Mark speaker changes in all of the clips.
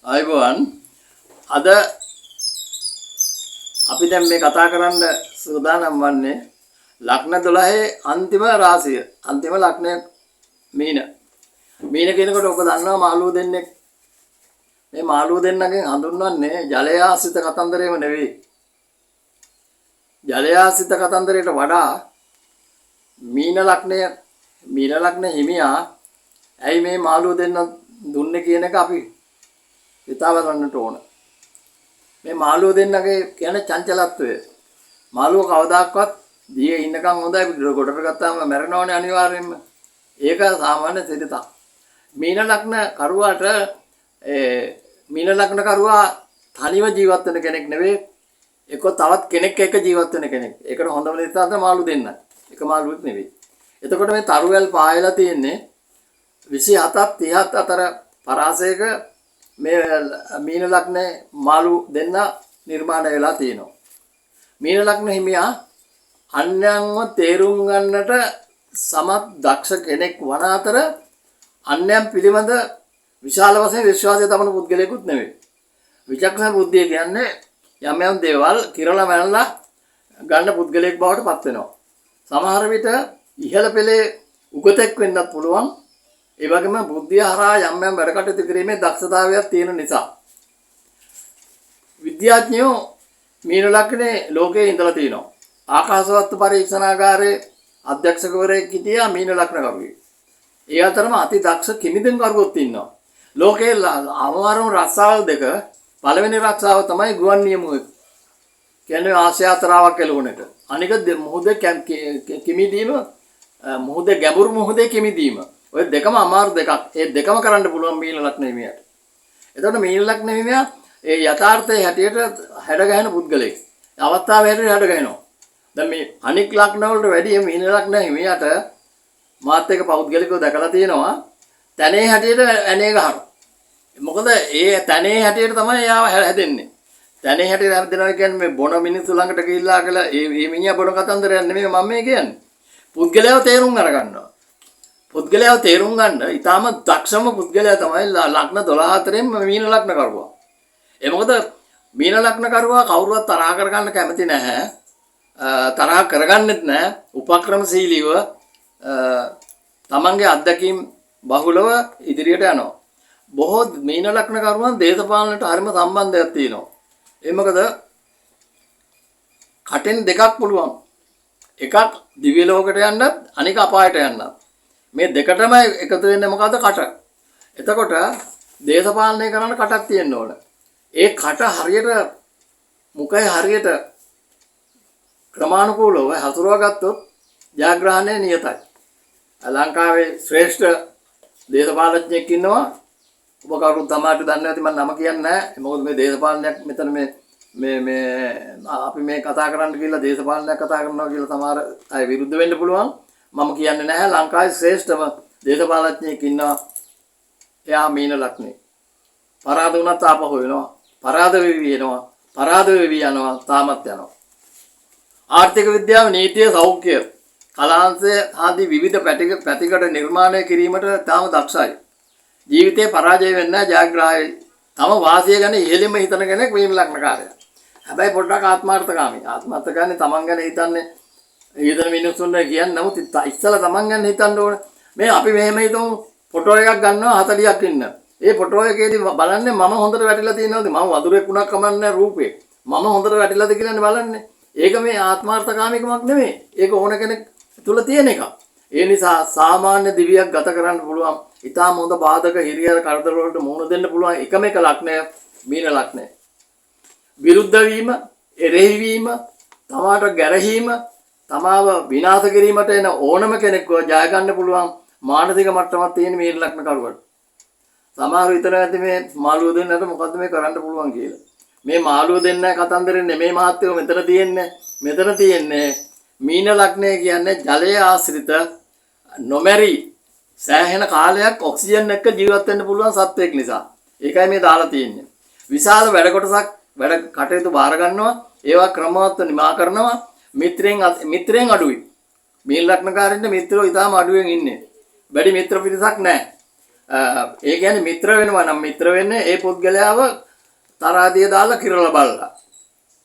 Speaker 1: ආයුබෝවන්. අද අපි දැන් මේ කතා කරන්න සූදානම් වන්නේ ලග්න 12 අන්තිම රාශිය, අන්තිම ලග්නය මීන. මීන කියනකොට ඔබ දන්නවා මාළුව දෙන්නෙක්. මේ මාළුව දෙන්නගෙන් හඳුන්වන්නේ ජලය ආශ්‍රිත කතන්දරේම නෙවෙයි. ජලය ආශ්‍රිත කතන්දරයට වඩා මීන ලග්නය, මීන ලග්න හිමියා ඇයි මේ මාළුව දෙන්න දුන්නේ කියන එක අපි හිතා බලන්නට ඕන. මේ මාළුව දෙන්නගේ කියන චංචලත්වය. මාළුව කවදාක්වත් දියේ ඉන්නකම් හොඳයි, ගොඩට ගත්තාම මැරෙනවනේ අනිවාර්යයෙන්ම. ඒක සාමාන්‍ය සිරිතක්. මීන ලග්න කරුවාට ඒ මීන ලග්න කරුවා තනිව ජීවත් වෙන කෙනෙක් නෙවෙයි, එක්ක තවත් කෙනෙක් එක්ක ජීවත් වෙන කෙනෙක්. ඒකට හොඳම දේ තමයි මාළු දෙන්න. එක මාළුවෙක් නෙවෙයි. එතකොට මේ තරුවැල් පායලා තියෙන්නේ 27ත් 30ත් අතර පරාසයක මේ මීන ලග්නේ මාළු දෙන්න නිර්මාණය වෙලා තියෙනවා. මීන ලග්න හිමියා අන්‍යයන්ව තේරුම් ගන්නට සමත් දක්ෂ කෙනෙක් වන අතර අන්‍යයන් පිළිබඳ විශාල වශයෙන් විශ්වාසය තබන පුද්ගලයෙකුත් නෙවෙයි. විචක්ෂණ බුද්ධිය කියන්නේ යම් යම් දේවල් කිරලා මැනලා ගන්න පුද්ගලයෙක් බවට පත් වෙනවා. සමහර විට ඉහළ පෙළේ උගතෙක් වෙන්නත් පුළුවන්. ඒ වගේම බුද්ධිය හරහා යම් යම් වැඩ කටයුතු කිරීමේ දක්ෂතාවයක් තියෙන නිසා. විද්‍යාඥයෝ මීන ලග්නේ ලෝකයේ ඉඳලා තිනවා. ආකාශවත්තු පරීක්ෂණාගාරයේ අධ්‍යක්ෂකවරයෙක් හිටියා මීන ලග්න කරුවෙක්. ඒ අතරම අති දක්ෂ කිමිදුම් කරුවොත් ඉන්නවා. ලෝකයේ අමාරුම රස්සාවල් දෙක, පළවෙනි රස්සාව තමයි ගුවන් නියමුවෙක්. කියන්නේ ආශ්‍යාතරාවක් එළවන එක. අනික මුහුදේ කිමිදීම, මුහුදේ ගැඹුරු මුහුදේ කිමිදීම. ඔය දෙකම අමාරු දෙකක්. ඒ දෙකම කරන්න පුළුවන් මීන ලග්න හිමියාට. එතකොට මීන ලග්න හිමියා ඒ යථාර්ථයේ හැටියට හැඩ ගැහෙන පුද්ගලයෙක්. අවස්ථාවේ හැටියට හැඩ ගැහෙනවා. දැන් මේ අනික් ලග්න වලට වැඩිය මීන ලග්න හිමියාට මාත් එක්ක පෞද්ගලිකව දැකලා තියෙනවා තැනේ හැටියට ඇනේ ගහනවා. මොකද ඒ තැනේ හැටියට තමයි එයාව හැදෙන්නේ. තැනේ හැටියට හැදෙනවා කියන්නේ මේ බොන මිනිස්සු ළඟට ගිහිල්ලා කියලා ඒ ඒ මිනිහා බොන කතන්දරයක් නෙමෙයි මම මේ කියන්නේ. පුද්ගලයාව තේරුම් අරගන්නවා. පුද්ගලයාව තේරුම් ගන්න ඉතාම දක්ෂම පුද්ගලයා තමයි ලග්න 12 අතරින් මීන ලග්න කරුවා. ඒ මොකද මීන ලග්න කරුවා කවුරුවත් තරහ කරගන්න කැමති නැහැ. තරහ කරගන්නෙත් නැහැ. උපක්‍රමශීලීව තමන්ගේ අත්දැකීම් බහුලව ඉදිරියට යනවා. බොහෝ මීන ලග්න කරුවන් දේශපාලනයට හරිම සම්බන්ධයක් තියෙනවා. ඒ මොකද කටෙන් දෙකක් පුළුවන්. එකක් දිව්‍ය ලෝකයට යන්නත්, අනික අපායට යන්නත්. මේ දෙකටම එකතු වෙන්නේ මොකද්ද? කට. එතකොට දේශපාලනය කරන්න කටක් තියෙන්න ඕන. ඒ කට හරියට මුඛය හරියට ක්‍රමානුකූලව හසුරුවා ගත්තොත් ජයග්‍රහණය නියතයි. ලංකාවේ ශ්‍රේෂ්ඨ දේශපාලඥයෙක් ඉන්නවා. ඔබ කවුරුත් තමාට දන්නේ නැති මම නම කියන්නේ නැහැ. මොකද මේ දේශපාලනයක් මෙතන මේ මේ මේ අපි මේ කතා කරන්න කියලා දේශපාලනයක් කතා කරනවා කියලා සමහර අය විරුද්ධ වෙන්න පුළුවන්. මම කියන්නේ නැහැ. ලංකාවේ ශ්‍රේෂ්ඨම දේශපාලඥයෙක් ඉන්නවා. එයා මීන ලග්නේ. පරාද වුණත් ආපහු වෙනවා. පරාද වෙවි එනවා. පරාද වෙවි යනවා. තාමත් යනවා. ආර්ථික විද්‍යාව, නීතිය, සෞඛ්‍ය, කලාංශය ආදී විවිධ පැතිකඩ නිර්මාණය කිරීමට තාම දක්ෂයි. ජීවිතේ පරාජය වෙන්නේ නැහැ, ජයග්‍රාහී. තම වාසිය ගැන ඉහළින්ම හිතන කෙනෙක් මීන ලග්නකාරයා. හැබැයි පොඩ්ඩක් ආත්මාර්ථකාමී. ආත්මාර්ථකාමී තමන් ගැන හිතන්නේ හිතන මිනිස්සුන්ට කියන්නේ. නමුත් ඉස්සලා තමන් ගැන හිතන්න ඕන. මේ අපි මෙහෙම හිතමු, ෆොටෝ එකක් ගන්නවා 40ක් ඉන්න. ඒ ෆොටෝ එකේදී බලන්නේ මම හොඳට වැටිලා තියෙනවද? මම වඳුරෙක් වුණා කමන්නේ රූපේ. මම හොඳට වැටිලාද කියලානේ බලන්නේ. ඒක මේ ආත්මාර්ථකාමීකමක් නෙමෙයි. ඒක ඕන කෙනෙක් තුල තියෙන එකක්. ඒ නිසා සාමාන්‍ය දිවියක් ගත කරන්න පුළුවන්. ඉතාම හොඳ බාධක හිරියර කරදර වලට මුහුණ දෙන්න පුළුවන් එකම එක ලග්නය මීන ලග්නය. විරුද්ධ වීම, එරෙහි වීම, තමාට ගැරහීම, තමාව විනාශ කිරීමට එන ඕනම කෙනෙක්ව ජය ගන්න පුළුවන් මානසික මට්ටමක් තියෙන මීන ලග්න කරුවට. සමහරව හිතනවා ඇති මේ මාළුව දෙන්නට මොකද්ද මේ කරන්න පුළුවන් කියලා. මේ මාළුව දෙන්න කතන්දරේ නෙමෙයි මහත්තයෝ මෙතන තියෙන්නේ. මෙතන තියෙන්නේ මීන ලග්නය කියන්නේ ජලය ආශ්‍රිත නොමැරි සෑහෙන කාලයක් ඔක්සිජන් එක්ක ජීවත් වෙන්න පුළුවන් සත්වයෙක් නිසා. ඒකයි මේ දාලා තියෙන්නේ. විශාල වැඩ කොටසක් වැඩ කටයුතු බාර ගන්නවා. ඒවා ක්‍රමවත්ව නිමා කරනවා. මිත්‍රයෙන් අඩුයි. මීන ලග්නකාරින්ට මිත්‍රයෝ ඉතාම අඩුවෙන් ඉන්නේ. වැඩි මිත්‍ර පිරිසක් නැහැ. ඒ කියන්නේ මිත්‍ර වෙනවා නම් මිත්‍ර වෙන්නේ ඒ පුද්ගලයාව තරාදිය දාලා කිරලා බලලා.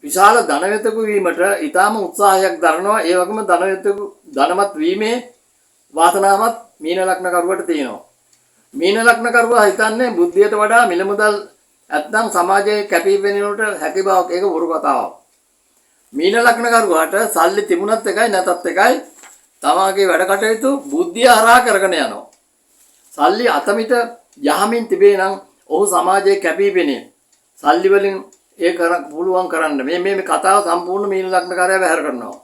Speaker 1: විශාල ධනවතෙකු වීමට ඊටාම උත්සාහයක් දරනවා. ඒ වගේම ධනවතෙකු ධනවත් වීමේ වාසනාවත් මීන ලග්න කරුවට තියෙනවා. මීන ලග්න කරුවා හිතන්නේ බුද්ධියට වඩා මිල මුදල් නැත්නම් සමාජයේ කැපී පෙනෙන්නට හැකි බවක්. ඒක බොරු කතාවක්. මීන ලග්න කරුවාට සල්ලි තිබුණත් එකයි නැතත් එකයි තමාගේ වැඩ කටයුතු බුද්ධිය හරහා කරගෙන යනවා. සල්ලි අතමිට යහමින් තිබේ නම් ඔහු සමාජයේ කැපී පෙනේ. සල්ලි වලින් ඒ කර පුළුවන් කරන්න. මේ මේ මේ කතාව සම්පූර්ණ මීන ලග්නකාරයා බැහැර කරනවා.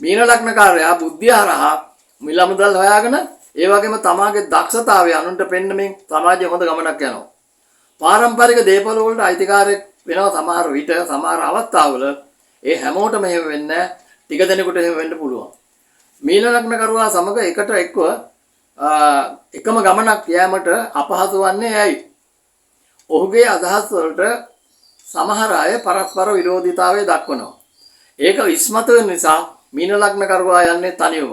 Speaker 1: මීන ලග්නකාරයා බුද්ධිය හරහා මිල මුදල් හොයාගෙන ඒ වගේම තමාගේ දක්ෂතාවය අනුන්ට පෙන්නමින් සමාජයේ හොඳ ගමනක් යනවා. පාරම්පරික දේපළ වලට අයිතිකාරයෙක් වෙනවා සමහර විට, සමහර අවස්ථාවල. ඒ හැමෝටම එහෙම වෙන්නේ නැහැ. ටික දෙනෙකුට එහෙම වෙන්න පුළුවන්. මීන ලග්න කරුවා සමග එකට එක්ව එකම ගමනක් යෑමට අපහසු වන්නේ ඇයි? ඔහුගේ අදහස් වලට සමහර අය පරස්පර විරෝධීතාවය දක්වනවා. ඒක ඉස්මතු වෙන නිසා මීන ලග්න කරුවා යන්නේ තනියම.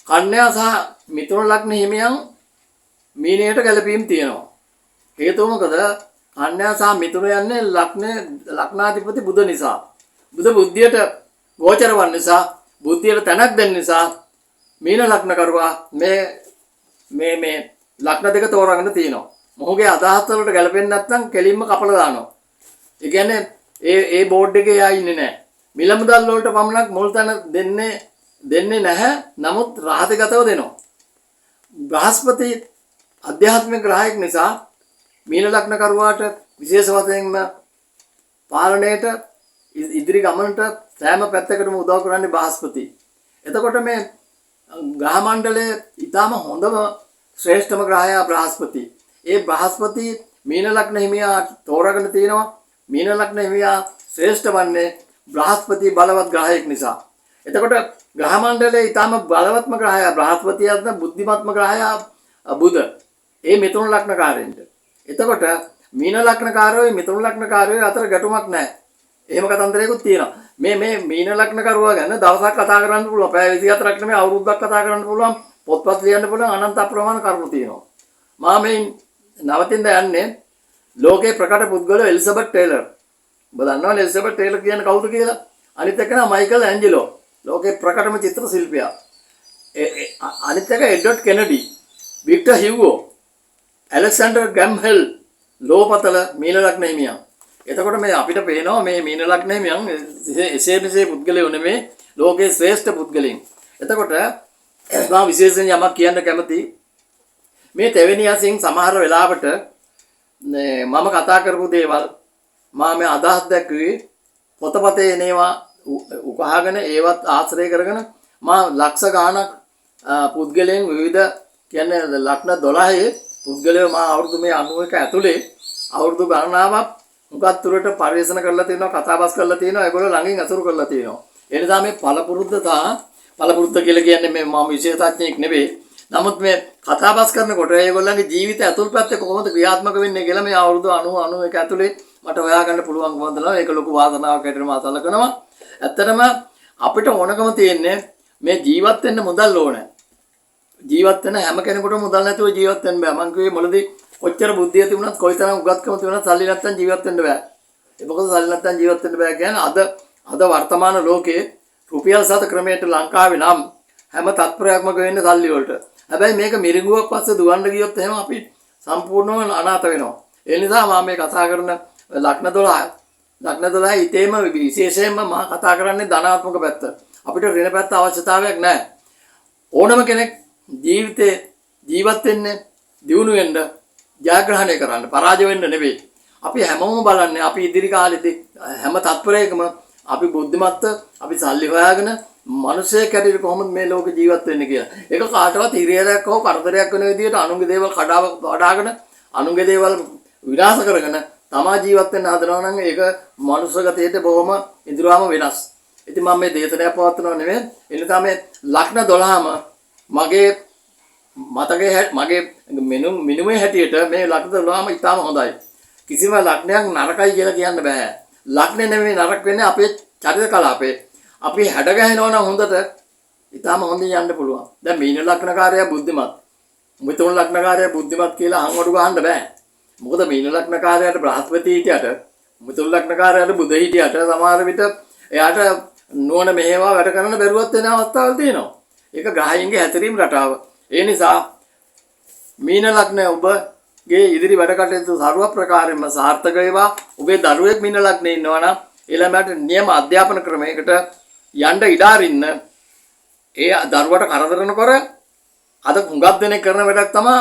Speaker 1: කන්‍යා සහ මිථුන ලග්න හිමියන් මීනයට ගැලපීම් තියෙනවා. හේතුව මොකද? කන්‍යා සහ මිථුන යන්නේ ලග්නාධිපති බුධ නිසා. බුධ බුද්ධියට ගෝචර වන නිසා, බුද්ධියට තැනක් දෙන්න නිසා මීන ලග්න කරුවා මේ මේ මේ ලග්න දෙක තෝරාගෙන තියෙනවා. මොහුගේ අදහස් වලට ගැලපෙන්නේ නැත්නම් කෙලින්ම කපලා දානවා. ඒ කියන්නේ ඒ ඒ බෝඩ් එකේ එයා ඉන්නේ නැහැ. මිල මුදල් වලට පමණක් මුල් තැන දෙන්නේ දෙන්නේ නැහැ. නමුත් රහසිගතව දෙනවා. බ්‍රහස්පති අධ්‍යාත්මික ග්‍රහයෙක් නිසා මීන ලග්න කරුවාට විශේෂ වශයෙන්ම පාලනයට, ඉදිරි ගමනට සෑම පැත්තකටම උදව් කරන්නේ බ්‍රහස්පති. එතකොට මේ ග්‍රහ මණ්ඩලයේ ඊටාම හොඳම ශ්‍රේෂ්ඨම ග්‍රහයා බ්‍රහස්පති. ඒ බ්‍රහස්පති මීන ලග්න හිමියා තෝරාගෙන තියෙනවා. මීන ලග්න හිමියා ශ්‍රේෂ්ඨ වන්නේ බ්‍රහස්පති බලවත් ග්‍රහයෙක් නිසා. එතකොට ග්‍රහ මණ්ඩලයේ ඊටාම බලවත්ම ග්‍රහයා බ්‍රහස්පතියත් බුද්ධිමත්ම ග්‍රහයා බුධ. ඒ මිථුන ලග්නකාරයින්ට. එතකොට මීන ලග්නකාරයෝ මිථුන ලග්නකාරයෝ අතර ගැටුමක් නැහැ. එහෙම කතන්දරයකුත් තියෙනවා. මේ මේ මීන ලග්න කරුවා ගැන දවසක් කතා කරන්න පුළුවන්. පැය 24ක් නෙමෙයි, අවුරුද්දක් කතා කරන්න පුළුවන්. පොත්පත් ලියන්න පුළුවන්. අනන්ත අප්‍රමාණ කරුණු තියෙනවා. මා මේ නවතින්න යන්නේ ලෝකේ ප්‍රකට පුද්ගලෝ එලිසබෙත් ටේලර්. ඔබ දන්නවනේ එලිසබෙත් ටේලර් කියන්නේ කවුද කියලා? අනිත් එක නා මයිකල් ඇන්ජලෝ. ලෝකේ ප්‍රකටම චිත්‍ර ශිල්පියා. අනිත් එක එඩ්වඩ් කෙනඩි, වික්ටර් හියුගෝ, ඇලෙක්සැන්ඩර් ග්‍රැම් බෙල් ලෝපතල මීන ලග්න හිමියන්. එතකොට මේ අපිට පේනවා මේ මීන ලග්න හිමියන් එසේ මෙසේ පුද්ගලයෝ නෙමේ, ලෝකේ ශ්‍රේෂ්ඨ පුද්ගලයන්. එතකොට මම විශේෂයෙන් යමක් කියන්න කැමතියි. මේ තෙවෙනි අසින් සමහර වෙලාවට මම කතා කරපු දේවල්, මා මේ අදහස් දැක්වුවේ පොතපතේ එනේවා උකහාගෙන ඒවත් ආශ්‍රය කරගෙන මා ලක්ෂ ගාණක් පුද්ගලයන් විවිධ කියන්නේ ලග්න 12 පුද්ගලයෝ මා අවුරුදු මේ 91 ඇතුලේ අවුරුදු ගණනාවක් හුඟක් දුරට පර්යේෂණ කරලා තියෙනවා, කතාබස් කරලා තියෙනවා, ඒගොල්ලෝ ළඟින් අසුරු කරලා තියෙනවා. ඒ නිසා මේ පළපුරුද්ද පළපුරුද්ද කියලා කියන්නේ මේ මම විශේෂඥයෙක් නෙවෙයි. නමුත් මේ කතාබස් කරනකොට ඒගොල්ලන්ගේ ජීවිත ඇතුල් පැත්තේ කොහොමද ක්‍රියාත්මක වෙන්නේ කියලා මේ අවුරුදු 90 91 ඇතුලේ මට හොයාගන්න පුළුවන් වුණා. ඒක ලොකු වාසනාවක් හැටියට මම සලකනවා. ඇත්තටම අපිට ඕනකම තියෙන්නේ මේ ජීවත් වෙන්න මුදල් ඕනේ. ජීවත් වෙන හැම කෙනෙකුටම මුදල් නැතුව ජීවත් වෙන්න බෑ. මං කිව්වේ මුලදී කොච්චර බුද්ධිය තිබුණත්, කොයිතරම් උගත්කම තිබුණත් සල්ලි නැත්තම් ජීවත් වෙන්න බෑ. ඒ මොකද සල්ලි නැත්තම් ජීවත් වෙන්න බෑ කියන්නේ අද වර්තමාන ලෝකයේ රුපියල් සත ක්‍රමයට ලංකාවේ නම් හැම තත්පරයක්ම ගෙවෙන්නේ සල්ලි වලට. හැබැයි මේක මිරිඟුවක් පස්සේ දුවන්න ගියොත් එහෙම අපි සම්පූර්ණවම අනාථ වෙනවා. ඒ නිසා මම මේ කතා කරන ලග්න 12, ලග්න 12 ඉතේම විශේෂයෙන්ම මම කතා කරන්නේ ධනාත්මක පැත්ත. අපිට ඍණ පැත්ත අවශ්‍යතාවයක් නැහැ. ඕනම කෙනෙක් ජීවිතේ ජීවත් වෙන්නේ දියුණු වෙන්න, ජයග්‍රහණය කරන්න, පරාජය වෙන්න නෙවෙයි. අපි හැමෝම බලන්නේ අපි ඉදිරි කාලෙදී හැම තත්පරයකම අපි බුද්ධිමත්ව අපි සල්ලි හොයාගෙන මිනිසෙක් හැටියට කොහොමද මේ ලෝකේ ජීවත් වෙන්නේ කියලා. ඒක කාටවත් හිරිහැරයක් හෝ කරදරයක් වෙන විදිහට අනුන්ගේ දේවල් කඩාගෙන අනුන්ගේ දේවල් විනාශ කරගෙන තමා ජීවත් වෙන්න හදනවා නම් ඒක මනුෂ්‍ය ගතියට බොහොම ඉඳුරාම වෙනස්. ඉතින් මම මේ දේශනයක් පවත්වනව නෙමෙයි. ඒ නිසා මේ ලග්න 12ම මගේ මතකයේ මගේ මිනුමේ හැටියට මේ ලග්න 12ම ඉතාම හොඳයි. කිසිම ලග්නයක් නරකයි කියලා කියන්න බෑ. ලග්නේ නෙමෙයි නරක වෙන්නේ, අපේ චරිත කලාපේ. අපි හැඩ ගැහෙනවා නම් හොඳට ඉතාම හොඳින් යන්න පුළුවන්. දැන් මීන ලග්නකාරයා බුද්ධිමත්. මිථුන ලග්නකාරයා බුද්ධිමත් කියලා අහංවඩු ගහන්න බෑ. මොකද මීන ලග්නකාරයාට බ්‍රහස්පති හිටියට, මිථුන ලග්නකාරයාට බුධ හිටියට සමහර විට එයාට නුවණ මෙහෙවා වැඩ කරන්න බැරුවත් වෙන අවස්ථාවල් තියෙනවා. ඒක ග්‍රහයින්ගේ හැසිරීම රටාව. ඒ නිසා මීන ලග්නය ඔබගේ ඉදිරි වැඩ කටයුතු සර්ව ප්‍රකාරයෙන්ම සාර්ථක වේවා. ඔබේ දරුවෙක් මීන ලග්නේ ඉන්නවා නම් ඒ ළමයාට නියම අධ්‍යාපන ක්‍රමයකට යන්න ඉඩ අරින්න. ඒ දරුවට කරදර නොකර. අද හුඟක් දෙනෙක් කරන වැඩක් තමා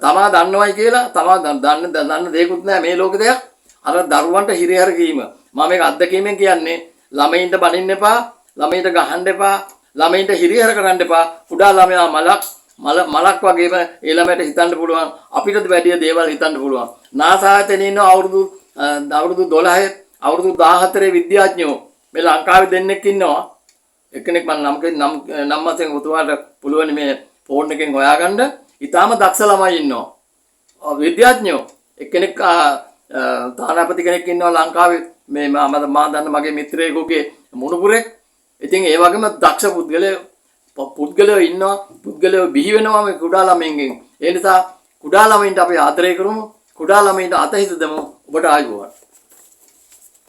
Speaker 1: තමා දන්නවයි කියලා, තමා දන්න දන්න දෙයක්වත් නෑ මේ ලෝක දෙයක්, අර දරුවන්ට හිරිහැර කීම. මම මේක අත්දැකීමෙන් කියන්නේ. ළමයින්ට බනින්න එපා, ළමයින්ට ගහන්න එපා, ළමයින්ට හිරිහැර කරන්න එපා. කුඩා ළමයා මලක් මල මලක් වගේම ඒ ළමයට හිතන්න පුළුවන්, අපිටද වැඩිය දේවල් හිතන්න පුළුවන්. නාසා ආයතනයේ ඉන්න අවුරුදු 12, අවුරුදු 14 විද්‍යාඥයෝ මේ ලංකාවේ දෙන්නෙක් ඉන්නවා. එක්කෙනෙක් මම නම් නම් නම් වශයෙන් ඔබතුමාට පුළුවන් මේ ෆෝන් එකෙන් හොයාගන්න. ඉතාම දක්ෂ ළමයි ඉන්නවා. විද්‍යාඥයෝ. එක්කෙනෙක් තානාපති කෙනෙක් ඉන්නවා ලංකාවේ, මේ මම මා දන්න මගේ මිත්‍රයෙකුගේ මුණුපුරෙක්. ඉතින් ඒ වගේම දක්ෂ පුද්ගලයෝ ඉන්නවා. පුද්ගලයෝ බිහි වෙනවා මේ කුඩා ළමයින්ගෙන්. ඒ නිසා කුඩා ළමයින්ට අපි ආදරය කරමු. කුඩා ළමයින්ට අතහිත දෙමු. ඔබට ආයුබෝවන්.